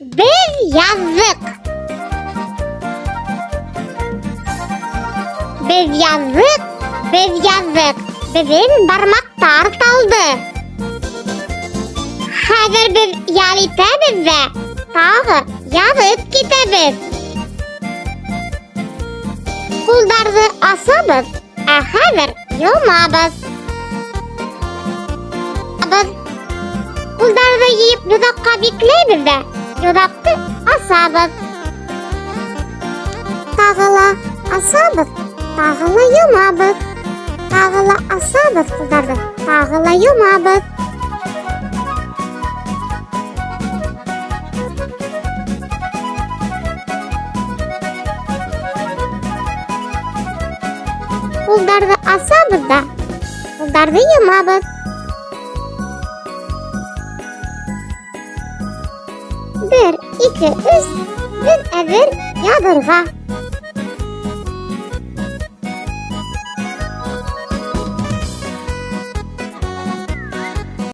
Беҙ яҙҙыҡ. Беҙ яҙҙыҡ, беҙ яҙҙыҡ. Беҙҙең бармаҡтар талды. Хәҙер беҙ ял итәбеҙ ҙә, тағы яҙып китәбеҙ. Ҡулдарҙы асабыҙ, ә хәҙер йомабыҙ. Быҙ. Ҡулдарҙы йыйып йоҙаҡҡа бикләйбеҙ ҙә, йоҙаҡты асабыҙ. Тағы ла асабыҙ, тағы ла йомабыҙ. Тағы ла асабыҙ ҡулдарҙы, тағы ла йомабыҙ. Ҡулдарҙы асабыҙ ҙа, ҡулдарҙы йомабыҙ. Бер, ике, өс, беҙ әҙер яҙырға.